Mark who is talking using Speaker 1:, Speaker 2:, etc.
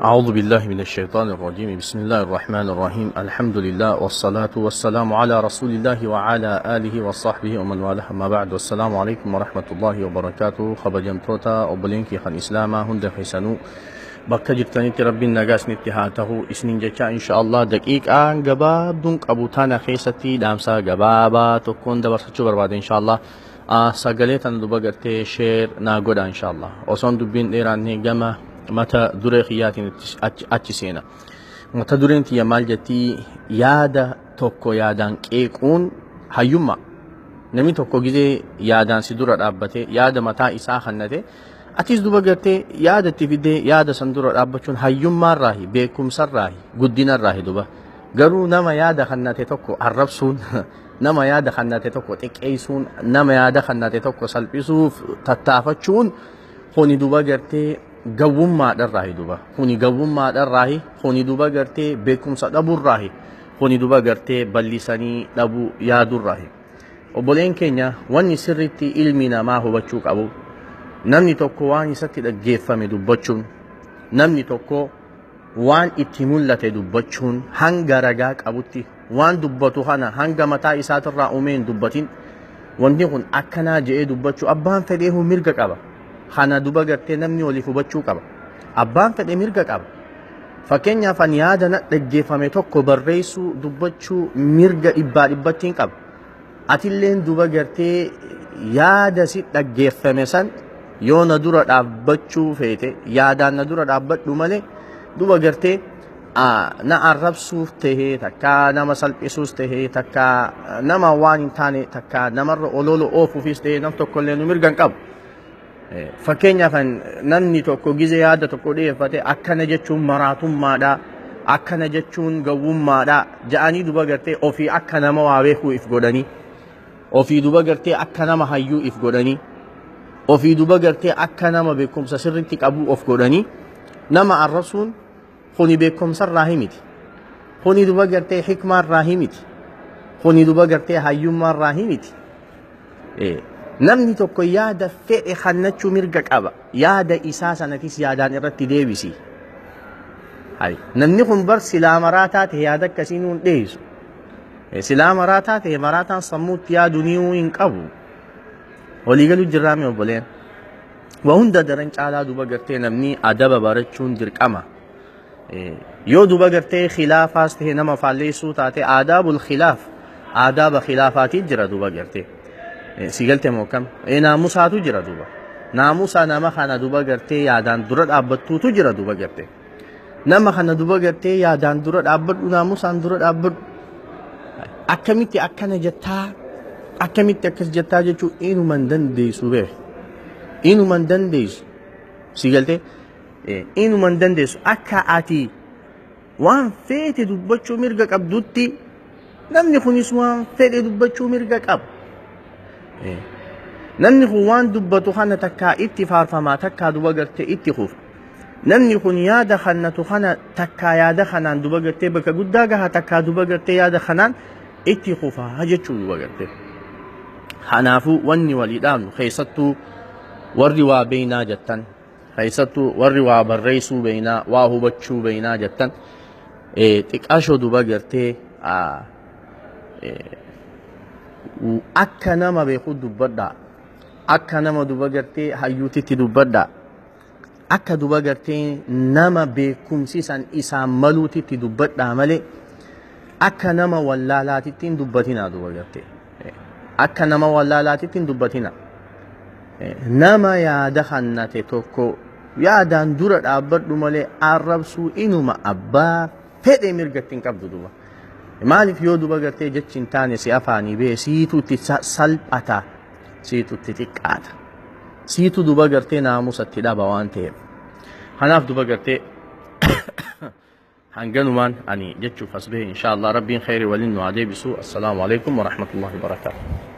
Speaker 1: أعوذ بالله من الشيطان الرجيم. بسم الله الرحمن الرحيم. الحمد لله والصلاة والسلام على رسول الله وعلى آله وصحبه ومن والاه. ما بعد، والسلام عليكم ورحمة الله وبركاته. Kabajamtoota obboleen kee kan islaamaa hunda keessanuu bakka jirtanitti rabbiin nagaa isinitti haa ta'u isiniin jecha, insha Allah daqiiqaan gabaabduun qabu tana keessatti dhaamsa gabaabaa tokkoon dabarsachuu barbaade. Insha Allah sagalee tana duba gartee share naa godha. Insha Allah osoon dubbiin dheeraanne gama mata duree kiyyaatiin achi seena. Mata dureen tiyya maal jettii? Yaada tokko yaadaan qeequun hayyummaa. Namni tokko gizee yaadaan si dura dhaabbate, yaada mataa isaa kannate, atis duba gartee yaada itti fidee yaada san dura dhaabbachuun hayyummaarraahi, beekumsarraahi, guddinarraahi. Duba garuu nama yaada kannate tokko arrabsuun, nama yaada kannate tokko xiqqeessuun, nama yaada kannate tokko salphisuuf tattaafachuun kuni duba gartee gawwummaadharraahi. Duba kuni gawwummaadharraahi, kuni duba gartee beekumsa dhabuurraahi, kuni duba gartee bal'isanii dhabuu yaadurraahi. Obboleen keenya, wanni sirriitti ilmi namaa hubachuu qabu, namni tokko waan isatti dhaggeeffame dubbachuun, namni tokko waan itti mul'ate dubbachuun, hanga ragaa qabutti waan dubbatu kana hanga mataa isaatirraa uumee hin dubbatin, wanti kun akkanaa je'ee dubbachuu abbaan fedheehu mirga qaba. Kana duba gartee namni waliif hubachuu qaba. Abbaan fedhe mirga qaba. Fakkeenyaaf, ani yaada na dhaggeeffame tokko barreessuu, dubbachuu mirga dhibbaa dhibbattiin qaba. Atilleen duba gartee yaada si dhaggeeffame san yoo na dura dhaabbachuu feete, yaadaan na dura dhaabbadhu malee, duba gartee na arrabsuuf tahee, takka nama salphisuus tahee, takka nama waan hin taane, takka namarra olola oofuufis tahee, nam tokkollee nu mirga hin qabu. Fakkeenyaaf, namni tokko gize yaada tokko dhiyeeffate, akkana jechuun maraatummaadha, akkana jechuun gawwummaadha ja'anii, duba gartee ofii akka nama waa beekuu if godhanii, ofii duba gartee akka nama hayyuu if godhanii, ofii duba gartee akka nama beekumsa sirriitti qabu of godhanii nama arrabsuun kuni beekumsarraa miti. Kuni duba gartee hikmaarraa miti. Kuni duba gartee hayyummaarraa miti. Namni tokko yaada fedhe kannachuu mirga qaba. Yaada isaa sanatis yaadaan irratti deebisi. Namni kun bar silaa maraataa ta'e yaada akkasii nuun dhiyeessu. Silaa maraataa ta'e, maraataan sammuutti yaadu ni hin qabu. Waliigaluu jirraame obboleen? Waa hunda daran caalaa duba gartee namni adaba barachuun dirqama. Yoo duba gartee khilaafaas ta'e, nama faalleessuu taate, aadaabul khilaaf, aadaaba khilaafaatii jira duba gartee. Si galte moo kam? Naamusaatu jira duba. Naamusa nama kana duba gartee yaadaan dura dhaabbattuutu jira duba gartee. Nama kana duba gartee yaadaan dura dhaabbadhu, naamusaan dura dhaabbadhu. Akkamitti akkana jettaa, akkamitti akkas jettaa jechuu inuma hin dandeessu beek. Inuma hin dandeessu. Si galtee? Inuma hin dandeessu. Akka ati waan feete dubbachuu mirga qabdutti, namni kunis waan fedhe dubbachuu mirga qaba. Namni kun waan dubbatu kana takkaa itti faarfamaa, takkaa duba gartee itti kufa. Namni kun yaada kannatu kana takkaa yaada kanaan duba gartee bakka guddaa gaha, takkaa duba gartee yaada kanaan itti kufaa jechuu duba gartee. Kanaafuu wanni walii dhaabnu, keessattuu warri waa beeynaa jettan, keessattuu warri waa barreessuu beeynaa, waa hubachuu beeynaa jettan, xiqqaashoo duba gartee akka nama beeku dubbadhaa. Akka nama duba gartee hayyuutitti dubbadhaa. Akka duba gartee nama beekumsi san isaan maluutitti dubbadhaa malee, akka nama wallaalaatitti hin dubbatinaa duba gartee. Akka nama wallaalaatitti hin dubbatinaa. Nama yaada kannate tokko yaadaan dura dhaabbadhu malee, arrabsuu inuma abbaa fedhe mirga ittiin qabdu duba. Maaliif? Yoo duba gartee jechi hin taane si afaanii bee, siitu itti salphata, siitu itti xiqqaata. Siitu duba gartee naamusa itti dhaba waan ta'eef. Kanaaf duba gartee hanganumaan ani jechuuf as bahe. Insha Allah rabbiin khayri waliin nu haa deebisu. Assalaamu alaikum wa rahmatullahi wa barakaatuh.